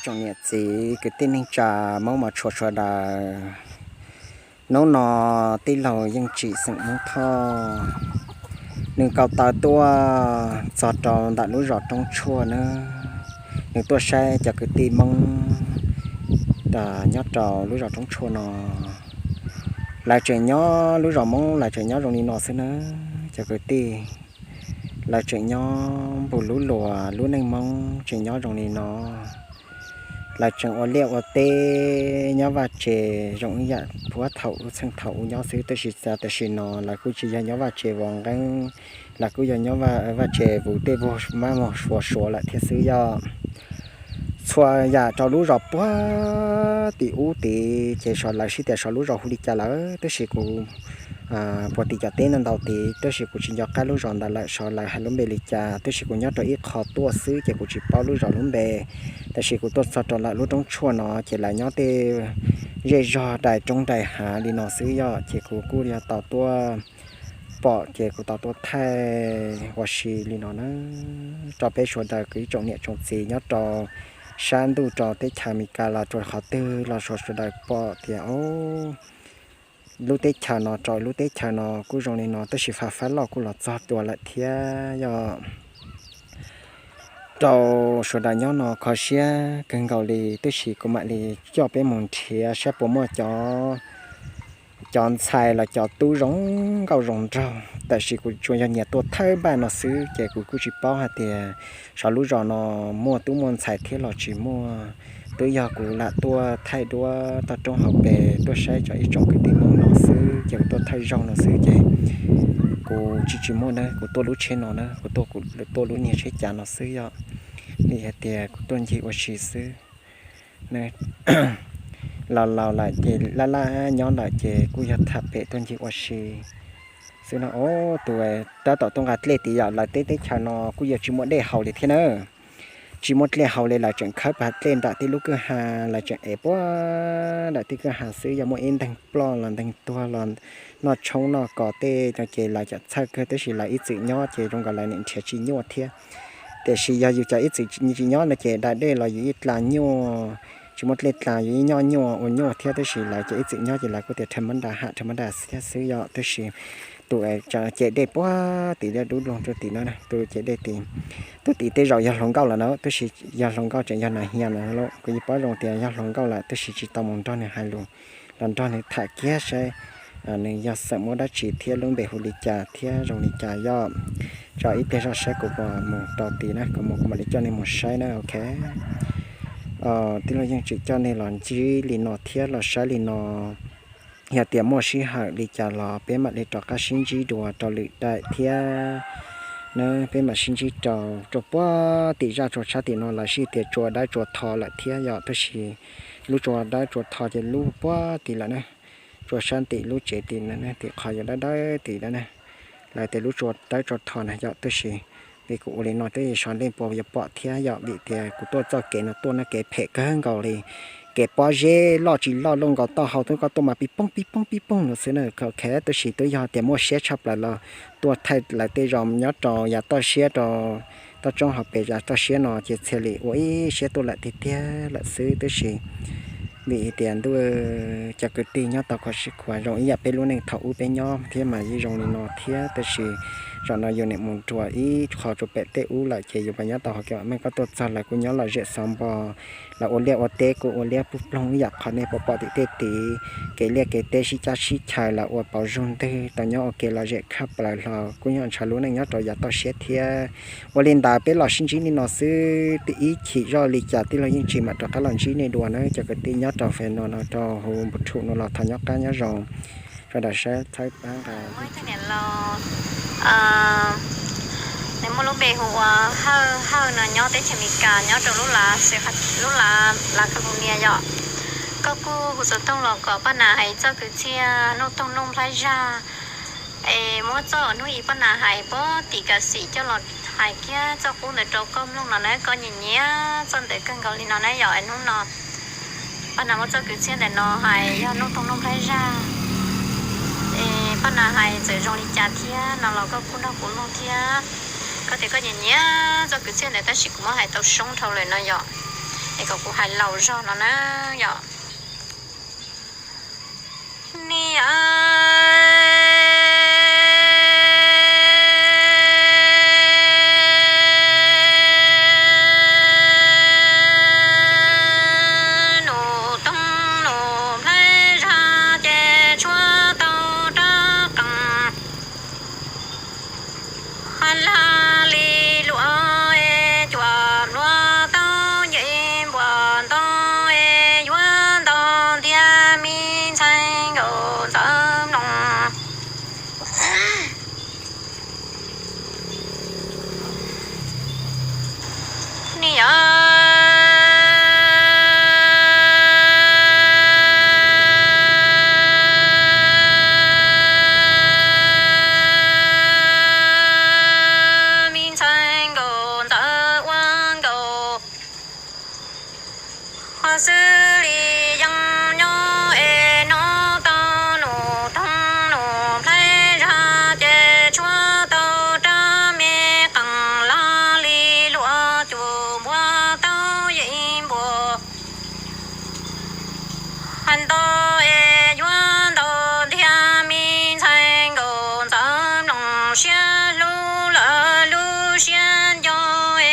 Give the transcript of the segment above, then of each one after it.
Tsoom niam txiv kwv tij neej tsa Hmoob mos tshua sawv daws, hnub no tij laug Yeej Tsim xeem Hmoob Thoj, nws nkaum taw tuaj txog rau ntawm lub zos Roob Tshuaj nawb. Nws tuaj saib cov kwv tij Hmoob nyob rau lub zos Roob Tshuaj no. Lawv tseem nyob lub zos Hmoob, lawv tseem nyob zoo li no xwb nawb cov kwv tij. Lawv tseem nyob npus lub luas, lub neej Hmoob tseem nyob zoo li no. Lawv tseem ua liaj ua teb, nyob vaj tse zoo ib yam puag thaum ub txheej thaum ub nyob xwb, tab sis tam sim no lawv kuj tsis yog nyob vaj tse vov nqeeb, lawv kuj yog nyob vaj tse vus tej vag mab mog suav suav lawm thiab xwb yog. Txhua yam rau lub zos puag tim ub tid ces lawv sib tias xyov lub zos hu li cas lawm, tab sis kuv puag tim cov teb ntau ntau tid, tab sis kuv tsis nco qab lub zos ntawd lawm, xyov lawv hais lub npe li cas, tab sis kuv nyob rau ib qho tuaj xwb ces kuv tsis paub lub zos lub npe. Tab sis kuv tuaj txog rau lawv lub Roob Tshuaj no ces lawv nyob tej zej zog daim roob daim hav li no xwb yog, ces kuv kuj yog tau tuaj pom ces kuv tau tuaj thaij ua si li no na, rau peb sawv daws kwv tsoom niam tsoom txiv nyob rau sab ntuj rau teb chaws Amelikas los rau qhov twg los sawv sawv daws pom tias o, lub teb chaws no rau lub teb chaws no kuj zoo li no, tab sis fab fab loj kuj los txog tua lawm thiab yog. Rau sawv daws nyob no kho siab kawg nkaus li, tab sis kuv mam li coj peb mus nrhiav saib puas muaj cov cov ntxhais los cov tub zoo nkauj zoo nraug, tab sis kuv tsuas yog nyiam tuaj thawb npaj no xwb ces kuv kuj tsis paub hais tias xyov lub zos no muaj tub muaj ntxhais thiab los tsis muaj. Twb yog kuv lam tuaj thaij duab toj roob hauv pes tuaj saib cov ib tsoom kwv tij Hmoob no xwb ces kuv tuaj thawj zaug no xwb ces kuv tsis tsis muaj na, kuv tuaj lub tsheb no na, kuv tuaj kuv tuaj lub niag tsheb cav no xwb yog. Vim hais tias kuv tuaj ncig ua si xwb. Laus laus lawm ces laj laj nyob lawm ces kuj yog tham pem tuaj ncig ua si xwb no. Tus tab tom tuaj nqa dlej tid yom, lawv teb teb chaws no kuj yog tsis muaj dej haus li thiab na. Tsis muaj dlej haus li, lawv tseem khawb pas dlej nram tej lub kwj ha, lawv tseem ev puag nram tej kwj ha xwb, yog muaj ib nteeg ploj los nteeg tuag los noj tshoob noj kos tej no ces lawv cov txhawj kawg, tab sis lawv ib txwm nyob ces zoo nkaus lawv niam nrhiav tsis nyuaj thiab. Tiam sis yog yus cov ib txwm tsis nyob no ces da dej los yus ib dla nyuaj, tsis muaj dlej dla yus ib nyuaj nyuaj ua nyuaj thiab, tab sis lawv cov ib txwm nyob ces lawv kuj tias rhawv mab nra ham rhawv mab nra thiab xwb yom. Tab sis tus cem dej puag tim dub lug rau tim no, tus cem dej tim, tus tim tej zaum yog hluas nkauj lawm na, tab sis yog hluas nkauj tseem yog nas hias no lauj, kuv yeej paub zoo tias yog hluas nkauj lawm tab sis tsis tau mus nrog nws hais lus, los nrog nws tham kiag saib nws yog xeem muab dab tsi thiab lub npe hu li cas thiab zoo li cas yom. Tso ib pliag zoj saib kuv puas mus rau tid na, kuv mus kuv mam li coj nej mus saib na, ok. Tij laug Yeej Tsim coj nej los ntsib li no thiab los saib li no. Yog tias muaj sij hawm li cas los peb mam li rov qab sib ntsib dua rau lwm daim thiab na, peb mam sib ntsib rau, rau puag tim zaj tsua sab tim no lawv sij tias tsua dawb tsua tho lawm thiab yom, tab sis lub tsua dawb tsua tho ces lub puag tim lawm na, tsua sab tim lub tsev tim tim qhov yuav dawb dawb tim lawm na. Lawv tias lub tsua dawb tsua tho na yom, tab sis vim kuv ua li no twb yog sov leej puas yuav pom thiab yom, vim tias kuv tuaj txoj kev no tuaj no kev phem kawg nkaus li, kev pob zeb loj tsis loj luaj nkaus taub hau twb koj tuaj mas pib poob pib poob pib poob no xwb na, ok. Tab sis twb yog tias muaj siab tshaj plaws los tuaj thaij lawv tej zos nyob rau yav toj siab rau toj roob hauv pes yav toj siab no ces txhia li ua ib siab tuaj lawm tiag tiag lawm xwb, tab sis vim tias ntuj, cov kwv tij nyob tau kho siab khuav zoo ib yam peb lub neej thaum ub peb nyob thiab mas yeej zoo li no thiab, tab sis zaum no yus niam mus nruas ib qho rau pem tej ub lawm ces yus mas nyob tau hauv kev vam meej, koj tuaj txog lawv kuj nyob lom zem xov npo, lawv ua liaj ua teb kuj ua liab puag ploog ib yam qhov nej pom pom tim tej tid, kev liaj kev teb sib cab sib chaws lawv ua pauv zug ntwg tau nyob ua ke lom zem tshaj plaws hlo, kuj yog ntshaw lub neej nyob rau yav toj siab thiab. Ua li ntawd peb los sib ntsib li no xwb, ib chim zoj li cas tij laug Yeej Tsim mam rov qab los ntsib nej dua na cov kwv tij nyob rau fem no no rau huv npu rhum no los thov nyob qab nyob zoo. Sawv daws saib txhawb pab nqa. Nws muaj lub npe hu ua Hawj, Hawj no nyob teb chaws Amelikas nyob rau lub lav, lub lav California yom. Koj kuj hu xov tooj los kom Paj Nas hais txoj kwv txhiaj Nuj Toog Nuj Nplhaib Zaj, es muab txoj hnub i Paj Nas hais puag tim kav xim coj los hais kiag txoj qub ntawd rau koj mloog no na, koj nyiam nyiam txoj ntawd kawg nkaus li no na yom. Hnub no Paj Nas muab txoj kwv txhiaj ntawm no hais yog Nuj Toog Nuj Nplhaib Zaj, es Paj Nas hais txawm zoo li cas thiab no los koj kuj nrog kuv mloog thiab. Koj tias koj nyiam nyiam txoj kwv txhiaj ntawd tab sis kuv muab hais tau soob dhau lawm no yom. Kom kuv hais laus zog no na yom. Niam, nus toog nus nplhaib zag ces tshuab tau rab qees. Lag li luam es cuam npluav tau yim npuam ntoo es yuav ntau ntiag me ntxhais nkaus ntxawm mloog. Niam, me ntxhais nkaus ntxawm ua nkaus ho xws li yeej nyob es nov tau nus toog nus nplhaib zag ces tshuab tau rab me qees lag li luam cuam npua tau yim npuam. Hais ntau es yuav ntau ntiag me ntxhais nkaus ntxawm mloog siab hlub lawm lub siab nco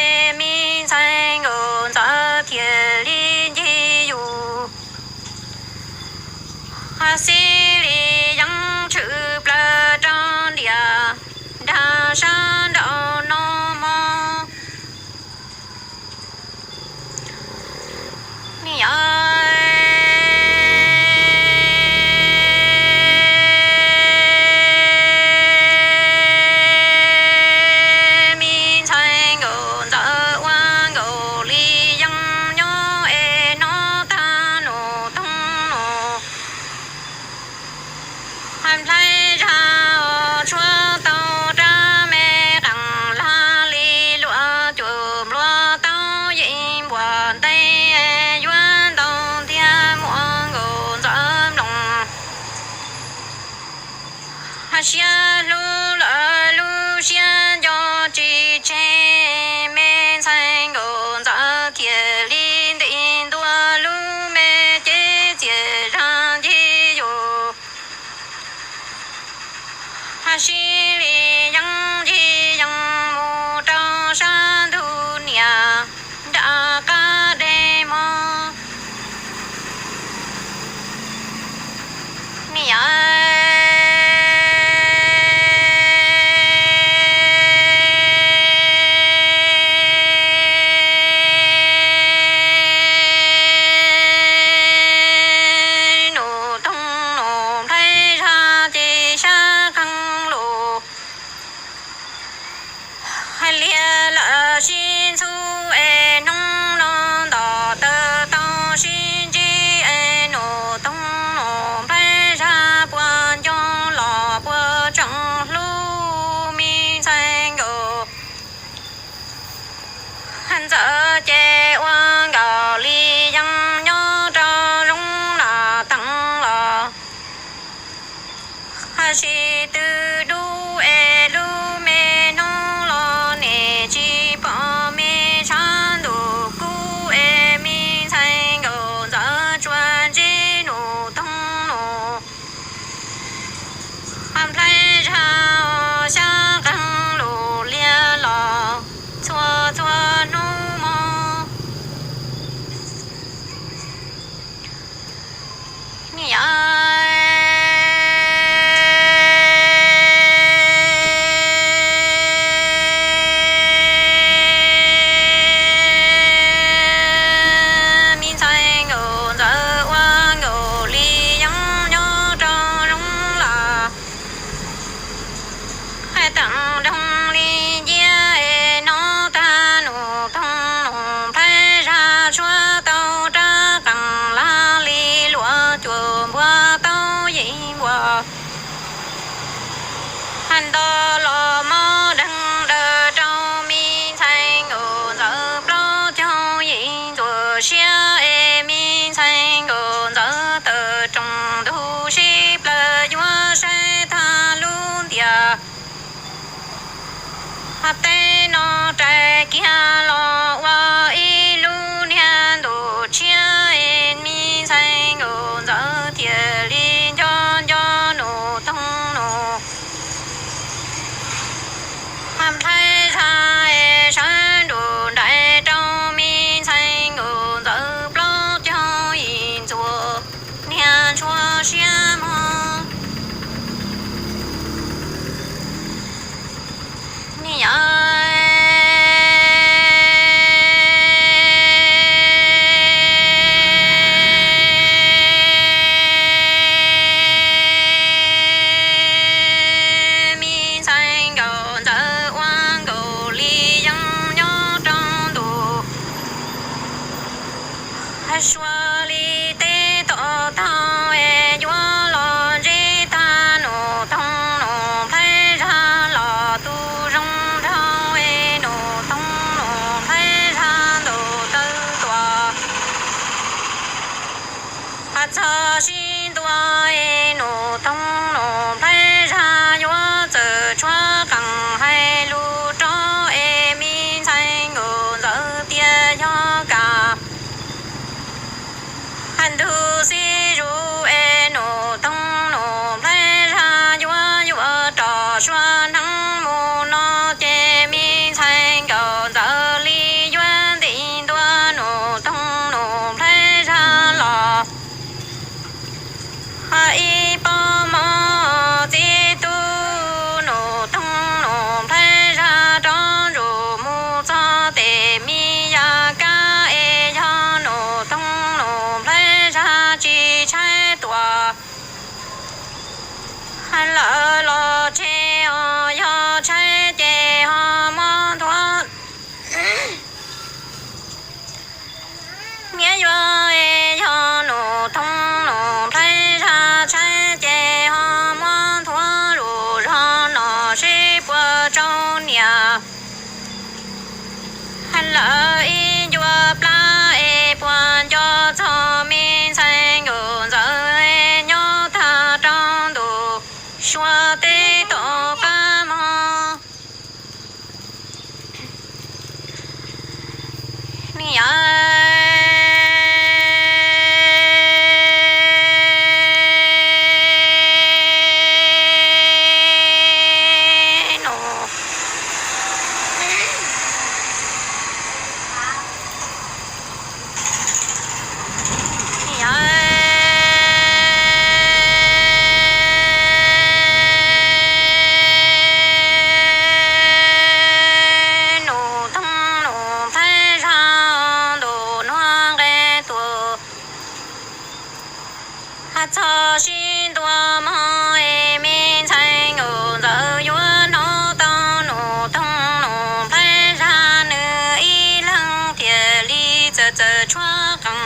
es me ntxhais nkaus ntxawm thiaj li ncig yus. Ho xws li yeej tshwm plaws rau ntiaj nrag sab nraum no mog. Niam, me ntxhais nkaus ntxawm ua nkaus li yeej nyob es nov tag nus toog nus nplhaib zag tshuab tau rab me qees lag li luam cuam npluav tau yim npuam ntoo yuav ntau ntiag muaj nkaus ntxawm mloog. Siab hlub lawm lub siab nco tsis tseg me ntxhais nkaus ntxawm thiaj li nti ntua lub me cev txias zag ncig yus. Sib li yeej ncig yeej mus rau sab ntug niam nram qab dej mog. Niam, nus toog nus nplhaib zag ces sab qeeg lus hais liag lawm sib ntxub es hnub no nto taw tau sib ntsib es nus toog nus nplhaib zag puas nco los puas tseem hlub me ntxhais nkaus ntxawm ces ua nkaus li yeej nyob rau zoo los teev los. Sis twb dub es lub me hnub los nim tsis pom me tshav ntuj kub es me ntxhais nkaus ntxawm tsuas ntsib nus toog nus nplhaib zag xyab qeeg lus liag los txhua txhua hnub mog. Niam, me ntxhais nkaus ntxawm ua nkaus li yeej nyob rau zoo los. Hais teem doog li nciab es nov tag nus toog nus nplhaib zag tshuab tau rab qees lag li luam cuam npua tau yim npua. Hais nto los mob deeg daws rau me ntxhais nkaus ntxawm plaub caug yim ntxuam siab es me ntxhais nkaus ntxawm tawm roos ntug sib plaws yuav saib tag lub ntiaj teb no rais kiag los ua ib lub niag ntu Lawv ib ncua plab es puas nco txog me ntxhais nkauj ntxawm nyob tag rau ntu sua teb tom qab mog. Ni yawm nus yawm nus thooj nus nplhaib zaj ntu nuav nqe tuaj. Txog sib ntua mog es me ntxhais nkauj ntxawm yuav hnov tau nus thooj nus nplhaib zaj nws ib leeg thiaj li txawm txawm tshuab qees.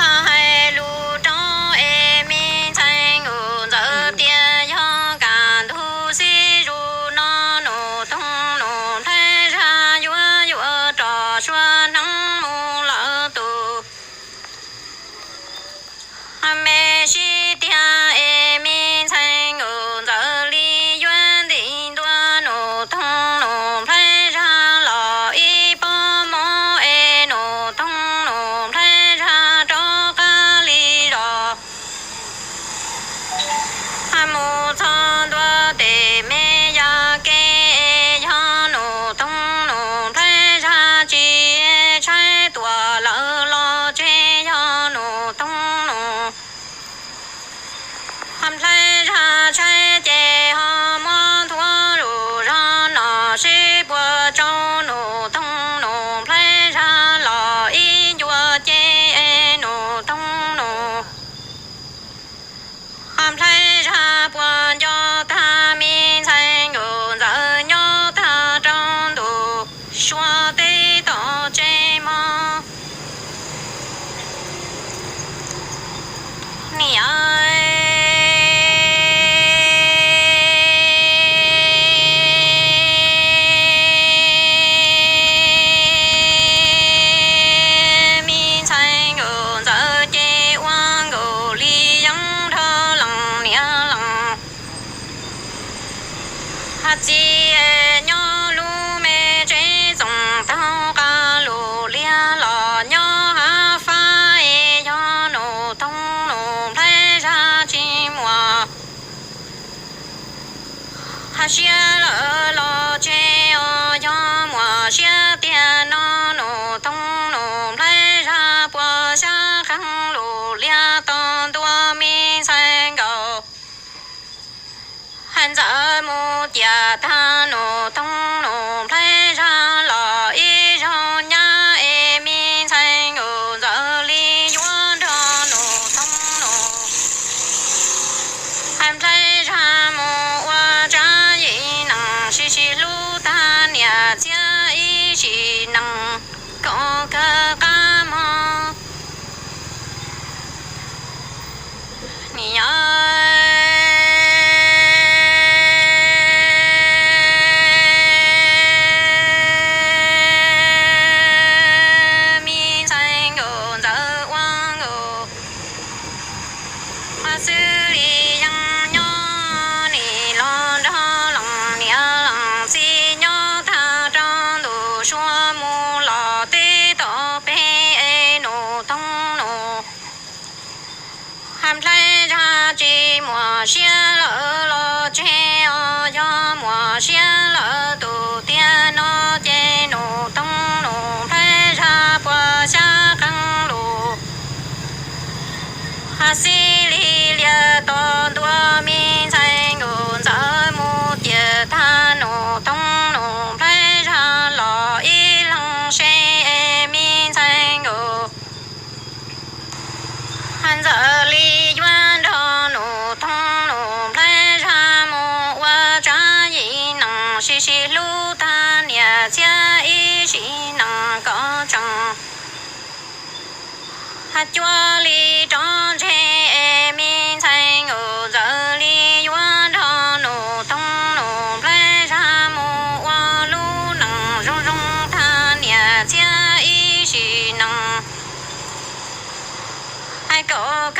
Hais lus rau es me ntxhais nkauj ntxawm tias yog kaj ntug xib zug no nus thooj nus nplhaib zaj yuav yuav rov sua hneev mus lawm tus. Me sib tiag es me ntxhais nkauj ntxawm li yuav nti ntua nus thooj nus nplhaib zaj los ib pob mov es nus thooj nus nplhaib zaj rov qab li zos. Mus txog ntua tes me yaj ke es yog nus thooj nus nplhaib zaj tsis tshaib tuaj lawm los tseg yog nus thooj nus nplhaib zaj tshaib ces ho muab nthuav zuj zog no seb puas tsau nus thooj nus nplhaib zaj los ib ncua ces nus thooj nus nplhaib zaj puas nco tag me ntxhais nkauj ntxawm nyob tag rau ntu sua teb tom tsev mog. Ni yawm me ntxhais nkauj ntxawm ces ua nkaus li yeeb nrog lees niam lees txiv nyob lub me tsev txoos taug qab lus liab los nyob hav fab es yog nus thooj nus nplhaib zaj tsis muaj siab lawm los tseg os, yog muaj siab tiag no nus thooj nus nplhaib zaj puas xyav qees lus liab tos ntua me ntxhais nkauj ntxawm mus ciam tag nus thooj nus nplhaib zaj los ib zaug nyab es me ntxhais nkauj ntxawm li yuav nrog nus thooj nus nplhaib zaj mus ua tsav yim neeg sib sib hlub tag niam txiv ib sim neej kom kawg qab mog. Ni yawm me ntxhais nkauj ntxawm ua nkaus xws li yeej nyob nim los nrog lees niam lees txiv nyob tag rau ntu sua mus los teb tom peg es nus thooj nus nplhaib zaj tsis muaj siab lawm los tseg os, yog muaj siab lawm tus tiag no ces nus thooj nus nplhaib zaj puas xyav qees lus xws li liab tos ntua me ntxhais nkauj ntxawm mus ciam tag nus thooj nus nplhaib zaj los ib leeg seb me ntxhais nkauj ntxawm li yuav nrog nus thooj nus nplhaib zaj mus ua tsav yim neeg sib sib hlub tag niam txiv ib sim neej kom tseem cuag li rov ntseg es me ntxhais nkauj ntxawm li yuav nrog nus thooj Cov